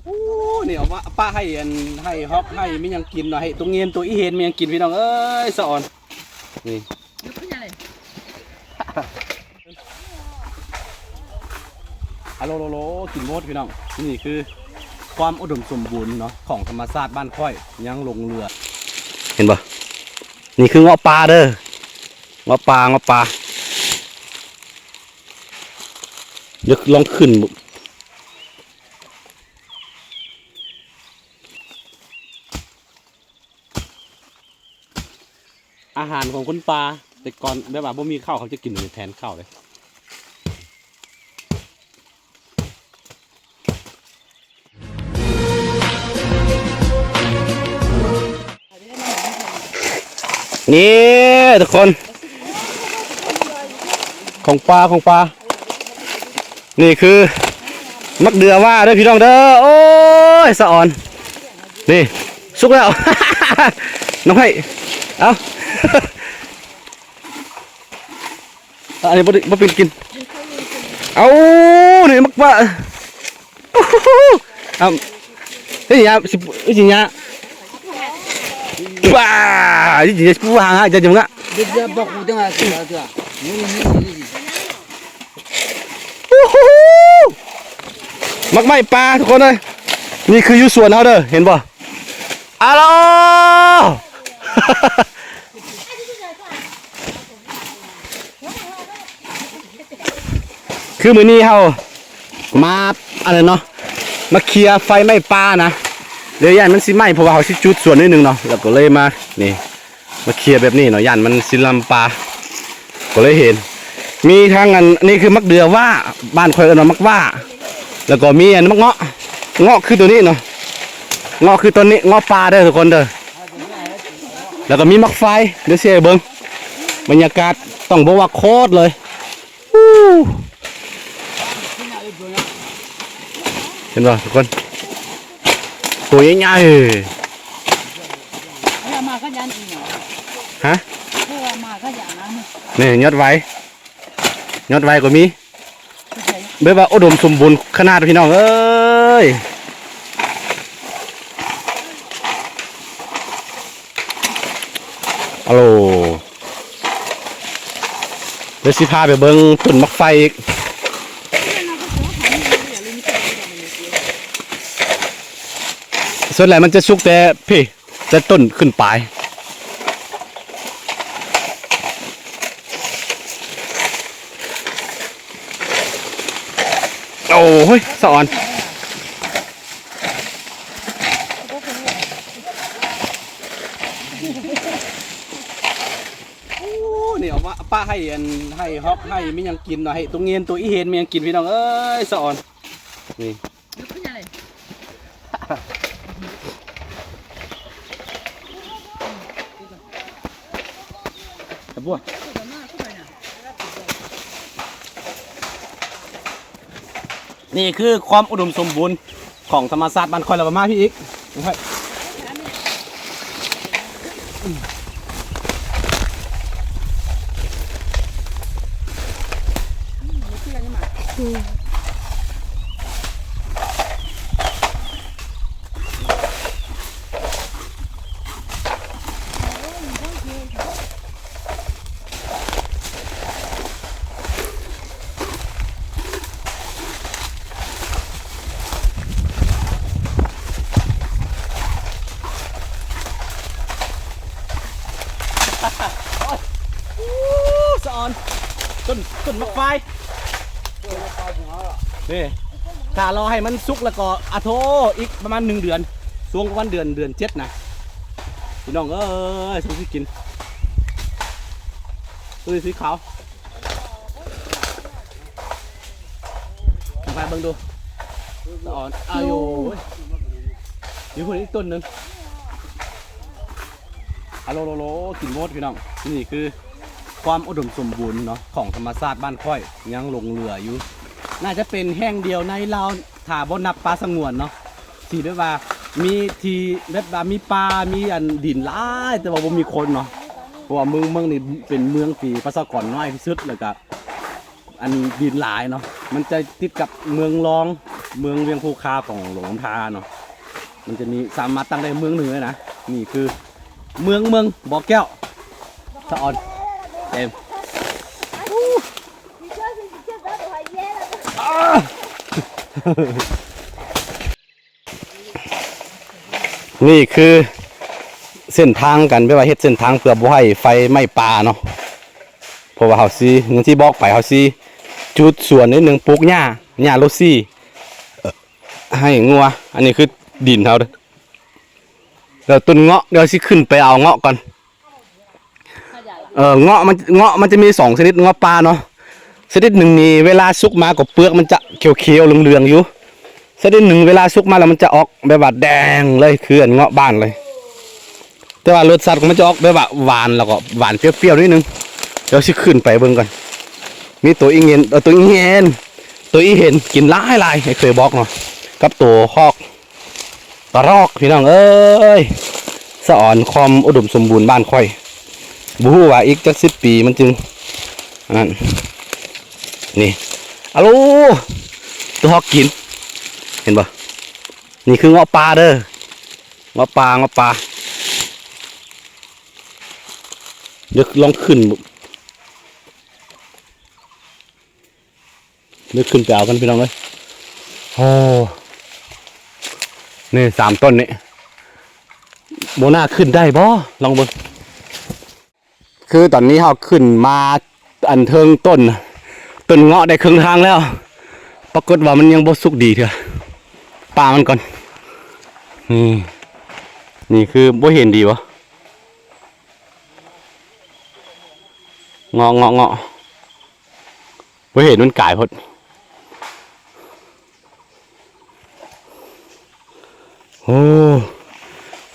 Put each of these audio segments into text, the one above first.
ໂອ້ ນີ້ເອົາມາປະໃຫ້ອັນ ໃຫ້ຮອກ ໃຫ້ມີຫຍັງກິນເນາະ ໃຫ້ຕົວເງິນຕົວອີເຫັນມີຫຍັງກິນ ພີ່ນ້ອງເອີຍ ສະອອນ ນີ້ ອາໂລໂລໂລ ກິນໝົດພີ່ນ້ອງ. ນີ້ຄືຄວາມອຸດົມສົມບູນເນາະ ຂອງທຳມະຊາດບ້ານຂ້ອຍ ຍັງຫຼົງເຫຼືອ ເຫັນບໍ່? ນີ້ຄືເງາະປ່າເດີ ເງາະປ່າ ເງາະປ່າ ດຽວລອງຂຶ້ນ ອາຫານຂອງຄົນປ່າ ແຕ່ກ່ອນແບບວ່າບໍ່ມີເຂົ້າ ເຂົາຈະກິນແທນເຂົ້າເດ້. ນີ້ທຸກຄົນ ຂອງປ່າ ຂອງປ່າ ນີ້ຄືໝາກເດືອຫວ້າເດີພີ່ນ້ອງເດີ. ໂອ້ຍ ສະອອນ ນີ້ສຸກແລ້ວ ນ້ອງໄພ ເອົາ ອັນນີ້ບໍ່ໄດ້ ບໍ່ເປັນກິນ ເອົາ ນີ້ໝາກຫວ້າ ເອົາ ເຮັດຫຍັງ ເຮັດຫຍັງ ປາ ເຮັດຫຍັງ ຊິປູຫາງ ຈະຈະມາ ໂອ້ໂຫ ໝາກໄມ້ປ່າທຸກຄົນເອີຍ. ນີ້ຄືຢູ່ສວນເຮົາເດີ ເຫັນບໍ່? ອາໂລ ຄືມື້ນີ້ເຮົາມາ ອັນນັ້ນເນາະ ມາເຄຍໄຟໄໝ້ປ່ານະ ເລີຍຢ້ານມັນຊິໄໝ້ ເພາະວ່າເຮົາຊິຈູດສວນໜ້ອຍໜຶ່ງເນາະ ແລ້ວກໍເລີຍມາ ນີ້ ມາເຄຍແບບນີ້ເນາະ ຢ້ານມັນຊິລຳປ່າ ກໍເລີຍເຫັນ ມີທັງອັນ ນີ້ຄືໝາກເດືອຫວ້າ ບ້ານຂ້ອຍເອີ້ນວ່າໝາກຫວ້າ ແລ້ວກໍມີອັນໝາກເງາະ ເງາະຄືໂຕນີ້ເນາະ ເງາະຄືຕົ້ນນີ້ ເງາະປ່າເດີທຸກຄົນເດີ ແລ້ວກໍມີໝາກໄຟ ດຽວຊິໃຫ້ເບິ່ງ ບັນຍາກາດຕ້ອງບອກວ່າໂຄດເລີຍ ເຫັນບໍ່ທຸກຄົນ ໂຕໃຫຍ່ໆ ຮະ ນີ້ຍອດໄວ ຍອດໄວກໍມີ ແບບວ່າອຸດົມສົມບູນຂະໜາດ ພີ່ນ້ອງເອີຍ. ອາໂລ ດຽວຊິພາໄປເບິ່ງຕົ້ນໝາກໄຟອີກ ສ່ວນຫຼາຍມັນຈະສຸກແຕ່ພີ້ ແຕ່ຕົ້ນຂຶ້ນປາຍ ໂອ້ຍ ສະອອນ ໂອ້ ນີ້ເອົາມາປະໃຫ້ອັນ ໃຫ້ຮອກ ໃຫ້ມີຫຍັງກິນເນາະ ໃຫ້ຕົວເງິນຕົວອີເຫັນມີຫຍັງກິນ ພີ່ນ້ອງເອີຍ ສະອອນ ນີ້ ນີ້ຄືຄວາມອຸດົມສົມບູນຂອງທຳມະຊາດບ້ານຂ້ອຍ ແລ້ວກໍມາພີ້ອີກ. ສະອອນ ຕົ້ນ ຕົ້ນໝາກໄຟ ນີ້ ຖ້າລໍໃຫ້ມັນສຸກແລ້ວກໍ ອາໂທ ອີກປະມານໜຶ່ງເດືອນ ຊ່ວງປະມານເດືອນ ເດືອນເຈັດນະ ພີ່ນ້ອງເອີຍ ສຸກຊິກິນ ໂຕນີ້ສີຂາວ ໄປເບິ່ງດູ ສະອອນ ອາໂຍ ຢູ່ພຸ້ນອີກຕົ້ນໜຶ່ງ ອາໂລໂລໂລ ກິນໝົດພີ່ນ້ອງ. ນີ້ຄືຄວາມອຸດົມສົມບູນເນາະ ຂອງທຳມະຊາດບ້ານຂ້ອຍ ຍັງຫຼົງເຫຼືອຢູ່ ໜ້າຈະເປັນແຫ່ງດຽວໃນລາວ ຖ້າບໍ່ນັບປ່າສະຫງວນເນາະ ທີ່ແບບວ່າມີທີ່ ແບບວ່າມີປ່າ ມີອັນດິນຫຼາຍ ແຕ່ວ່າບໍ່ມີຄົນເນາະ ເພາະວ່າເມືອງ ເມືອງນີ້ເປັນເມືອງທີ່ປະຊາກອນນ້ອຍທີ່ສຸດ ແລ້ວກະ ອັນດິນຫຼາຍເນາະ ມັນຈະຕິດກັບເມືອງລອງ ເມືອງວຽງພູຄາຂອງຫຼວງນ້ຳທາເນາະ ມັນຈະມີສາມາດຕັ້ງໄດ້ເມືອງໜຶ່ງເລີຍນະ. ນີ້ຄືເມືອງ ເມືອງບໍ່ແກ້ວ ສະອອນເຕັມ. ນີ້ຄືເສັ້ນທາງກັນ ແບບວ່າເຮັດເສັ້ນທາງເພື່ອບໍ່ໃຫ້ໄຟໄໝ້ປ່າເນາະ. ເພາະວ່າເຮົາຊິ ຢ່າງທີ່ບອກໄປ ເຮົາຊິຈູດສວນນິດໜຶ່ງ ປູກຫຍ້າ ຫຍ້າໂລຊີ ເອີ ໃຫ້ງົວ. ອັນນີ້ຄືດິນເຮົາເດີ ແລ້ວຕົ້ນເງາະ ດຽວຊິຂຶ້ນໄປເອົາເງາະກ່ອນ. ເອີ ເງາະມັນ ເງາະມັນຈະມີສອງຊະນິດ ເງາະປ່າເນາະ. ຊະນິດໜຶ່ງນີ້ເວລາສຸກມາກໍເປືອກມັນຈະຂຽວໆເຫຼືອງໆຢູ່. ຊະນິດໜຶ່ງເວລາສຸກມາແລ້ວມັນຈະອອກແບບວ່າແດງເລີຍ ຄືອັນເງາະບ້ານເລີຍ. ແຕ່ວ່າລົດຊາດຂອງມັນຈະອອກແບບວ່າຫວານ ແລ້ວກໍຫວານປ່ຽວໆນິດໜຶ່ງ. ດຽວຊິຂຶ້ນໄປເບິ່ງກ່ອນ. ມີໂຕອີເງນ ເອີ ໂຕອີເງນ ໂຕອີເຫັນກິນຫຼາຍໆ ໃຫ້ເຄີຍບອກເນາະ ກັບໂຕຮອກ ກະຮອກ ພີ່ນ້ອງເອີຍ ສະອອນຄວາມອຸດົມສົມບູນບ້ານຂ້ອຍ. ບໍ່ຮູ້ວ່າອີກຈັກສິບປີມັນຈຶ່ງອັນນັ້ນ. ນີ້ ອາໂລ ໂຕຮອກກິນ ເຫັນບໍ່? ນີ້ຄືເງາະປ່າເດີ ເງາະປ່າ ເງາະປ່າ. ດຽວລອງຂຶ້ນ ດຽວຂຶ້ນໄປເອົາກັນ ພີ່ນ້ອງເອີຍ. ໂອ້ ນີ້ສາມຕົ້ນນີ້ ບໍ່ໜ້າຂຶ້ນໄດ້ບໍ່? ລອງເບິ່ງ. ຄືຕອນນີ້ເຮົາຂຶ້ນມາອັນເທິງຕົ້ນ ຕົ້ນເງາະໄດ້ເຄິ່ງທາງແລ້ວ ປາກົດວ່າມັນຍັງບໍ່ສຸກດີເທື່ອ. ປະມັນກ່ອນ. ນີ້ ນີ້ຄືບໍ່ເຫັນດີບໍ່? ເງາະ ເງາະ ເງາະ. ບໍ່ເຫັນ ມັນກາຍໂພດ. ໂອ້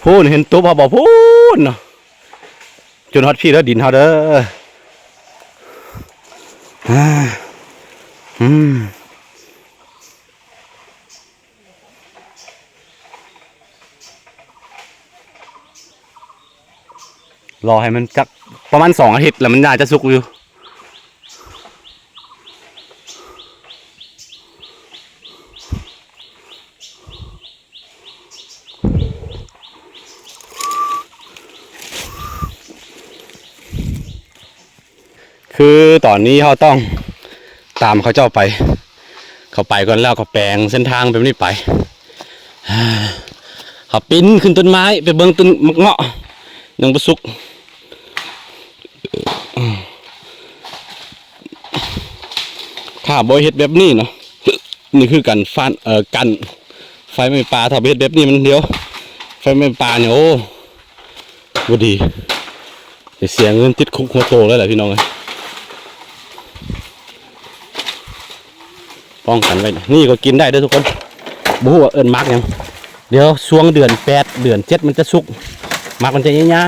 ພຸ້ນ ເຫັນຕູບເຮົາບໍ່? ພຸ້ນເນາະ ຈົນຮອດພີ້ແລ້ວ ດິນເຮົາເດີ. ອາ ອືມ. ລໍໃຫ້ມັນຈັກປະມານສອງອາທິດ ແລ້ວມັນໜ້າຈະສຸກຢູ່. ຄືຕອນນີ້ເຮົາຕ້ອງຕາມເຂົາເຈົ້າໄປ ເຂົາໄປກ່ອນແລ້ວກໍແປງເສັ້ນທາງແບບນີ້ໄປ. ເຮົາປີນຂຶ້ນຕົ້ນໄມ້ໄປເບິ່ງຕົ້ນໝາກເງາະຍັງບໍ່ສຸກ. ຖ້າບໍ່ເຮັດແບບນີ້ເນາະ ນີ້ຄືການຟານ ເອີ ກັນໄຟໄໝ້ປ່າ. ຖ້າບໍ່ເຮັດແບບນີ້ມັນ ດຽວໄຟໄໝ້ປ່ານີ້ ໂອ້ ບໍ່ດີ ໄດ້ເສຍເງິນຕິດຄຸກຫົວໂຕເລີຍແຫຼະ ພີ່ນ້ອງເອີຍ. ປ້ອງກັນໄວ້ ນີ້ກໍກິນໄດ້ເດີທຸກຄົນ. ບໍ່ຮູ້ວ່າເອີ້ນໝາກຫຍັງ. ດຽວຊ່ວງເດືອນແປດ ເດືອນເຈັດມັນຈະສຸກ ໝາກມັນຈະໃຫຍ່ໆ.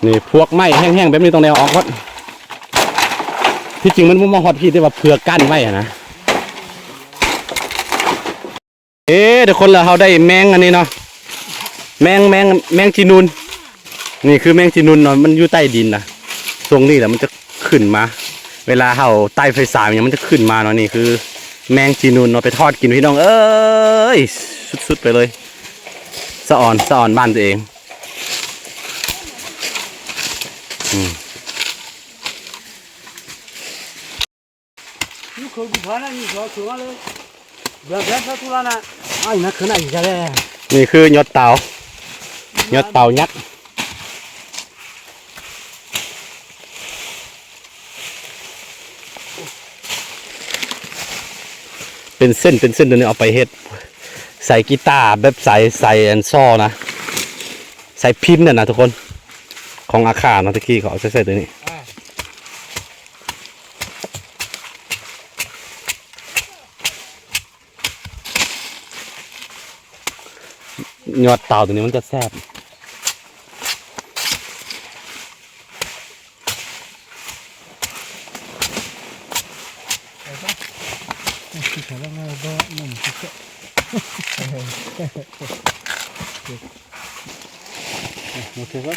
ນີ້ພວກໄມ້ແຫ້ງໆແບບນີ້ຕ້ອງໄດ້ເອົາອອກໝົດ. ທີ່ຈິງມັນບໍ່ມາຮອດພີ້ ແຕ່ວ່າເພື່ອກັ້ນໄວ້ຫັ້ນນະ. ເອີ ທຸກຄົນ ລະເຮົາໄດ້ແມງອັນນີ້ເນາະ ແມງ ແມງ ແມງຈີນູນ. ນີ້ຄືແມງຈີນູນເນາະ ມັນຢູ່ໃຕ້ດິນນະ. ຊ່ວງນີ້ລະມັນຈະຂຶ້ນມາ ເວລາເຮົາໄຕ້ໄຟສາຫຍັງມັນຈະຂຶ້ນມາເນາະ. ນີ້ຄືແມງຈີນູນເນາະ ໄປທອດກິນ ພີ່ນ້ອງເອີຍ ສຸດໆໄປເລີຍ. ສະອອນ ສະອອນບ້ານຕົວເອງ. ອືມ ນີ້ຄືຍອດເຕົາ ຍອດເຕົາຍັກ ເປັນເສັ້ນ ເປັນເສັ້ນ ຕົວນີ້ເອົາໄປເຮັດ ໃສ່ກີຕາ ແບບໃສ່ ໃສ່ອັນຊໍນະ ໃສ່ພິນຫັ້ນນະທຸກຄົນ ຂອງອາຄາເນາະ ຕະກີ້ເຂົາເອົາໃສ່ ໃສ່ຕົວນີ້. ຍອດເຕົາຕົວນີ້ມັນຈະແຊບ. ໂອເຄ ຄັບ.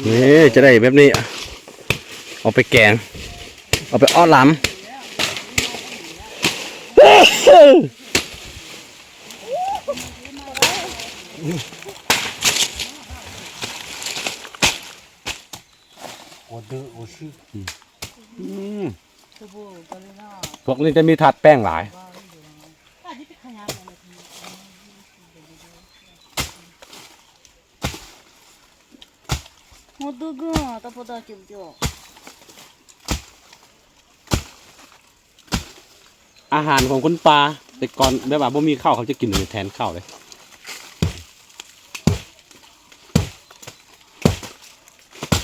ນີ້ຈະໄດ້ແບບນີ້ ເອົາໄປແກງ ເອົາໄປເອາະລຳ. ອືມ ພວກນີ້ຈະມີທາດແປ້ງຫຼາຍ. ອາຫານຂອງຄົນປ່າ ແຕ່ກ່ອນແບບວ່າບໍ່ມີເຂົ້າ ເຂົາຈະກິນແທນເຂົ້າເດ້.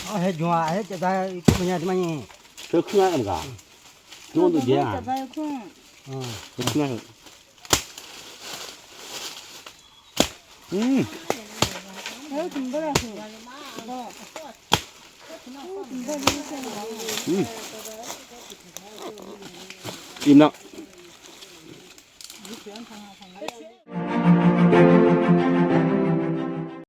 ເອົາເຮັດຢູ່ວ່າ ເຮັດຈະໄດ້ ມັນຍັງ ມັນຍັງ ເທື່ອເຄືອອັນກະ ໂຍນຕົວດຽວ ເຮັດເຄືອ ເອີ ເຮັດເຄືອ. ອືມ ເອີ ກິນບໍ່ໄດ້ຄື ບໍ່ ອືມ ອີ່ມແລ້ວ.